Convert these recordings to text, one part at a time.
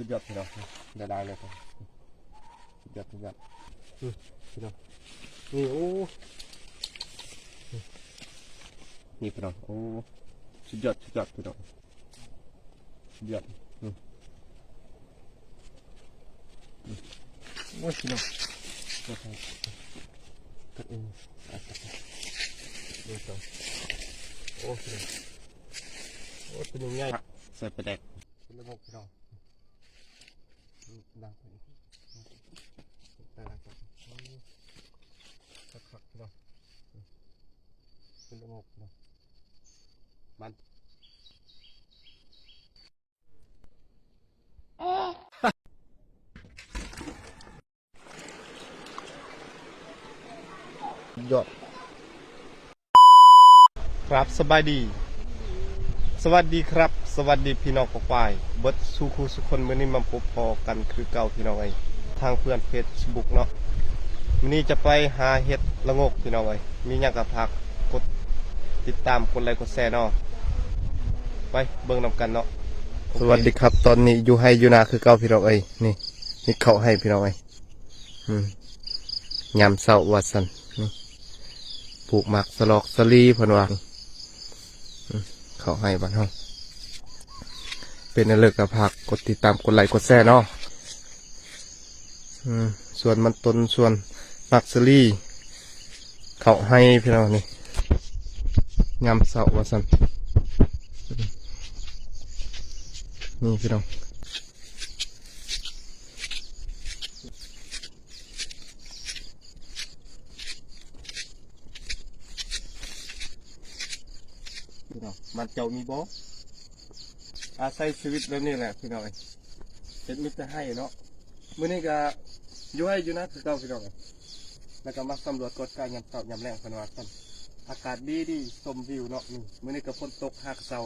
ສຸດຍອດພີ່ນ້ອງ ໄດ້ຫຼາຍເລີຍ ສຸດຍອດ ສຸດຍອດ ອື ພີ່ນ້ອງ ນີ້ ໂອ້ ນີ້ພີ່ນ້ອງ ໂອ້ ສຸດຍອດ ສຸດຍອດພີ່ນ້ອງ ສຸດຍອດ ອື ໂອ້ຍ ພີ່ນ້ອງ ໂອ້ ພີ່ນ້ອງ ໂອ້ ໂຕນີ້ໃຫຍ່ ໃສ່ປາແດກ ເປັນລະບົບພີ່ນ້ອງ ອື ດັງໄປອີກ ໄປລະ ຄັກໆ ພີ່ນ້ອງ ເປັນລະບົບພີ່ນ້ອງ ມັນ ຍອດ ຄັບ ສະບາຍດີ ສະຫວັດດີຄັບ ສະຫວັດດີພີ່ນ້ອງປອງປາຍເບິດສູ່ຄູ່ສູ່ຄົນ ມື້ນີ້ມາພົບພໍ້ກັນຄືເກົ່າພີ່ນ້ອງເອີຍ ທາງເພື່ອນເຟສບຸກເນາະ ມື້ນີ້ຈະໄປຫາເຫັດລະໂງກພີ່ນ້ອງເອີຍ ມີຫຍັງກໍຝາກກົດຕິດຕາມ ກົດໄລກົດແຊເນາະ ໄປເບິ່ງນຳກັນເນາະ ໂອເຄ ສະຫວັດດີຄັບ ຕອນນີ້ຢູ່ໄຮ່ຢູ່ນາຄືເກົ່າພີ່ນ້ອງເອີຍ ນີ້ ເຮັດເຂົ້າໄຮ່ພີ່ນ້ອງເອີຍ ອືມ ຍາມເຊົ້າວ່າຊັ້ນ ນີ້ ປູກໝາກສະຫຼອກສະຫຼີເພິ່ນວ່າ ອືມ ເຂົ້າໄຮ່ບ້ານເຮົາ ເປັນອັນເລີກກໍຝາກກົດຕິດຕາມ ກົດໄລກົດແຊເນາະ ອືມ ສວນມັນຕົ້ນ ສວນໝາກສະຫຼີ ເຂົ້າໄຮ່ພີ່ນ້ອງ ນີ້ ຍາມເຊົ້າວ່າຊັ້ນ ອືມ ນີ້ພີ່ນ້ອງ ພີ່ນ້ອງ ບ້ານເຈົ້າມີບໍ່? ອາໄສຊີວິດແບບນີ້ແຫຼະພີ່ນ້ອງເອີຍ ເຮັດມີແຕ່ໄຮ່ເນາະ ມື້ນີ້ກະຢູ່ໄຮ່ຢູ່ນາຄືເກົ່າພີ່ນ້ອງເອີຍ ແລ້ວກະມາສຳຫຼວດກວດກາຍາມເຊົ້າຍາມແລງເພິ່ນວ່າຊັ້ນ ອາກາດດີໆ ຊົມວິວເນາະ ນີ້ ມື້ນີ້ກະຝົນຕົກຫາກະເຊົາ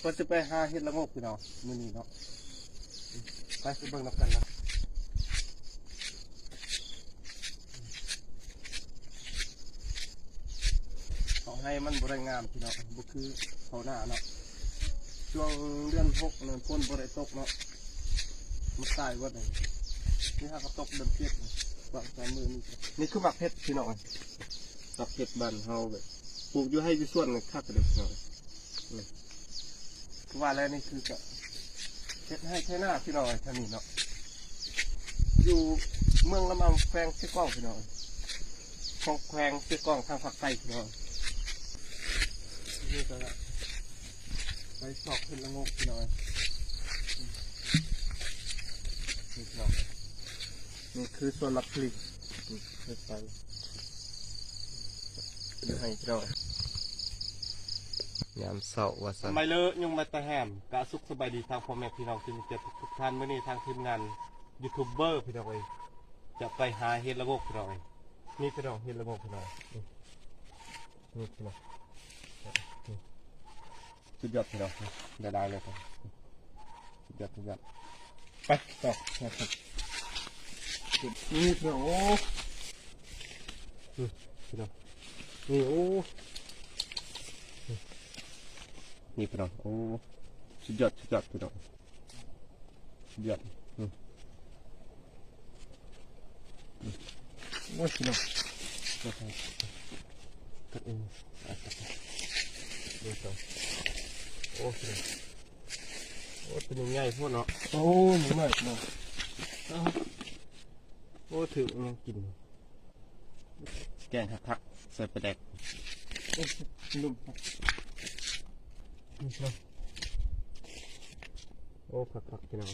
ວ່າຊິໄປຫາເຫັດລະໂງກພີ່ນ້ອງ ມື້ນີ້ເນາະ ໄປ ໄປເບິ່ງນຳກັນເນາະ ເຂົ້າໄຮ່ມັນບໍ່ໄດ້ງາມພີ່ນ້ອງ ບໍ່ຄືເຂົ້ານາເນາະ ຊ່ວງເດືອນຫົກນັ້ນຝົນບໍ່ໄດ້ຕົກເນາະ ມັນຕາຍເບິດເລີຍ ນີ້ຫາກະຕົກເດືອນເຈັດ ຫວ່າງສາມມື້ນີ້ ນີ້ຄືໝາກເຫັດພີ່ນ້ອງ ໝາກເຫັດບ້ານເຮົາແບບ ປູກຢູ່ໄຮ່ຢູ່ສວນນີ້ຄັກເດ້ພີ່ນ້ອງ ອືມ ຄືວ່າແລ້ວ ນີ້ຄືກະເຮັດໄຮ່ໄຖນາພີ່ນ້ອງເອີຍ ທາງນີ້ເນາະ ຢູ່ເມືອງລຳອຳ ແຂວງຊຽງຂວາງພີ່ນ້ອງເອີຍ ຂອງແຂວງຊຽງຂວາງ ທາງພາກໃຕ້ພີ່ນ້ອງ ນີ້ກະໄປຊອກເຫັດລະໂງກພີ່ນ້ອງເອີຍ ນີ້ພີ່ນ້ອງ ນີ້ຄືສວນໝາກສະຫຼີ ນີ້ ເຮັດໄປ ຢູ່ໃຫ້ພີ່ນ້ອງ ຍາມເຊົ້າວ່າຊັ້ນ ໄມເລີ ຍຸງມາແຕ່ແຮມ ກະສຸກສະບາຍດີທາງພໍ່ແມ່ພີ່ນ້ອງທີ່ມີເກີດທຸກໆທ່ານ ມື້ນີ້ທາງທີມງານຢູທູບເບີພີ່ນ້ອງເອີຍ ຈະໄປຫາເຫັດລະໂງກພີ່ນ້ອງເອີຍ ນີ້ພີ່ນ້ອງ ເຫັດລະໂງກພີ່ນ້ອງ ນີ້ພີ່ນ້ອງ ສຸດຍອດພີ່ນ້ອງ ໄດ້ຫຼາຍເລີຍ ສຸດຍອດ ສຸດຍອດ ໄປຕໍ່ ນີ້ພີ່ນ້ອງ ໂອ້ ອືມ ພີ່ນ້ອງ ນີ້ ໂອ້ ນີ້ພີ່ນ້ອງ ໂອ້ ສຸດຍອດ ສຸດຍອດພີ່ນ້ອງ ສຸດຍອດ ອືມ ໂອ້ຍ ພີ່ນ້ອງ ໂອ້ ພີ່ນ້ອງ ໂອ້ ໂຕນີ້ໃຫຍ່ໂພດເນາະ ໂອ້ ນີ້ນ້ອຍເນາະ ໂອ້ ຖືກຫຍັງກິນ ແກງຄັກໆ ໃສ່ປາແດກ ໂອ້ ນຸ່ມ ໂອ້ ຄັກໆ ພີ່ນ້ອງ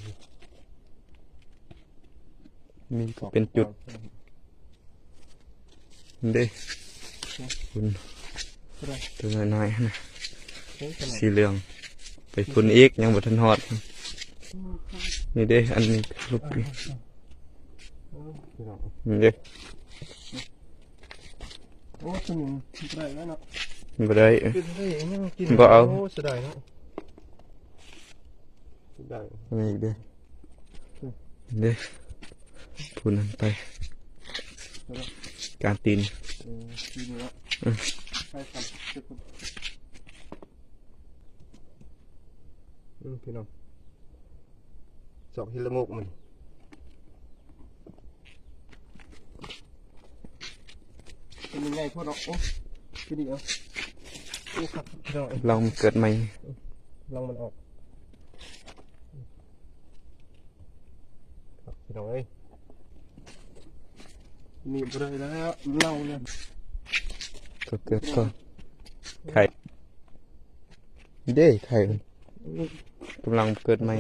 ມີເປັນຈຸດ ເດ້ ພຸ້ນ ໂຕນ້ອຍໆ ຫັ້ນນະ ເປັນຂະໜາດ ສີເຫຼືອງ ໄປພຸ້ນອີກ ຍັງບໍ່ທັນຮອດ ນີ້ເດ້ ອັນນີ້ລູກນີ້ ໂອ້ ພີ່ນ້ອງ ນີ້ເດ້ ໂອ້ ໂຕນີ້ບໍ່ໄດ້ແລ້ວເນາະ ບໍ່ໄດ້ ກິນໄດ້ຍັງກິນ ບໍ່ເອົາ ໂອ້ ເສຍດາຍເນາະ ເສຍດາຍ ນີ້ອີກເດ້ ເດ້ ຜູ້ນັ້ນໄປ ກາງຕີນ ເອີ ຕີນນີ້ເນາະ ອືມ ໄປກັນ ອືມ ພີ່ນ້ອງ ໃ ດອກເຫັດລະໂງກມັນ ເປັນຍັງໄງພໍ່ເນາະ? ໂອ້ ຄືນີ້ເອົາ ໂອ້ ຄັກພີ່ນ້ອງເອີຍ ລອງມັນເກີດໃໝ່ ລອງມັນອອກ ພີ່ນ້ອງເອີຍ ນີ້ບໍ່ໄດ້ແລ້ວ ເນົ່າແລ້ວ ກໍເກີດກ່ອນ ໄຂ່ ເດ້ ໄຂ່ ອືມ ກຳລັງເກີດໃໝ່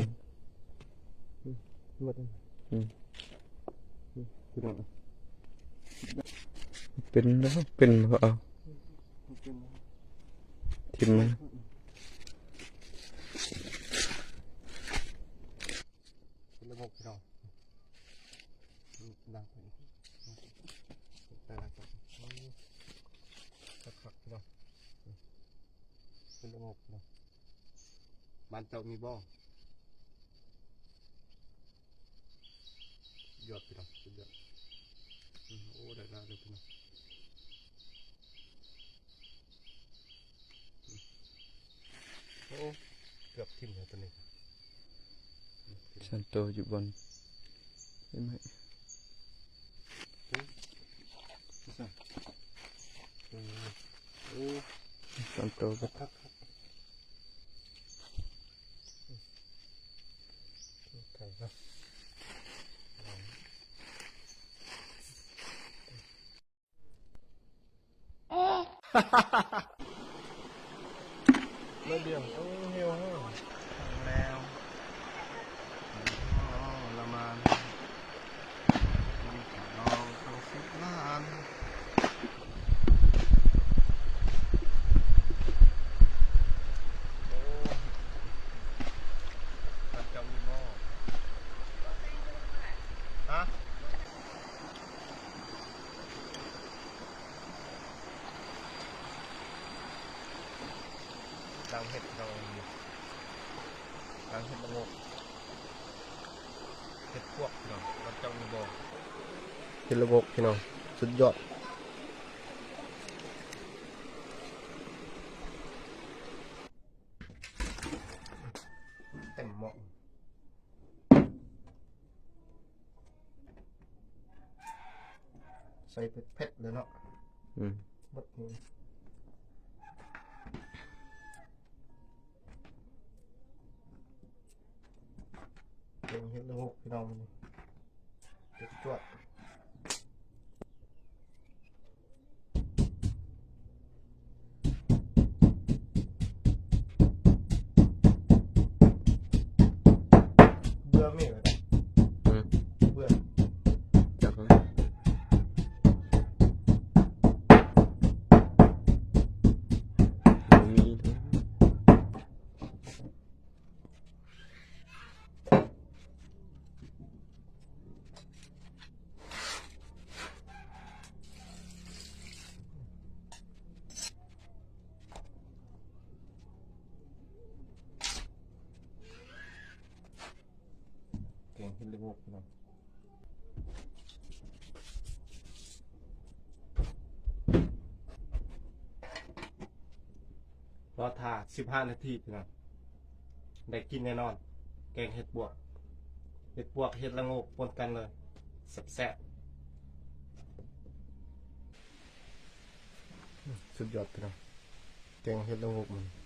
ໝົດ ອືມ ພີ່ນ້ອງ ເປັນແລ້ວ ເປັນບໍ່ເອົາ ຖິ້ມມັນ ເປັນລະບົບພີ່ນ້ອງ ດັງໄປ ໄດ້ລະ ຄັກໆ ພີ່ນ້ອງ ເປັນລະບົບພີ່ນ້ອງ ບ້ານເຈົ້າມີບໍ່? ຍອດພີ່ນ້ອງ ສຸດຍອດ ອືມ ໂອ້ ໄດ້ຫຼາຍເລີຍພີ່ນ້ອງ ອືມ ໂອ້ ເກືອບຖິ້ມແລ້ວຕົວນີ້ ສາມໂຕຢູ່ບ່ອນ ເຫັນໄໝ? ໂອ້ ສາມໂຕ ຄັກໆ ໄກ່ເນາະ ໜ້ອຍດຽວ ໂອ້ ຫິວແລ້ວ ອໍ ລະມານ ຮະ? ຫຼັງເຫັດເຮົາ ຫຼັງເຫັດລະໂງກ ເຫັດປວກພີ່ນ້ອງ ເຈົ້າມີບໍ່? ເຫັດລະໂງກພີ່ນ້ອງ ສຸດຍອດ ເຕັມໝໍ້ ໃສ່ເຜັດໆ ເລີຍເນາະ ອືມ ໝົດນີ້ ແກງເຫັດລະໂງກພີ່ນ້ອງ ນີ້ ຈວດໆ. ເບື່ອມີບໍ່? ອືມ ເບື່ອ ຈັກແລ້ວ ບໍ່ມີເດີ. ແກງເຫັດລະໂງກພີ່ນ້ອງ ລໍຖ້າສິບຫ້ານາທີພີ່ນ້ອງ ໄດ້ກິນແນ່ນອນ ແກງເຫັດປວກ ເຫັດປວກ ເຫັດລະໂງກປົນກັນເລີຍ ແຊບໆ ສຸດຍອດພີ່ນ້ອງ ແກງເຫັດລະໂງກມັນ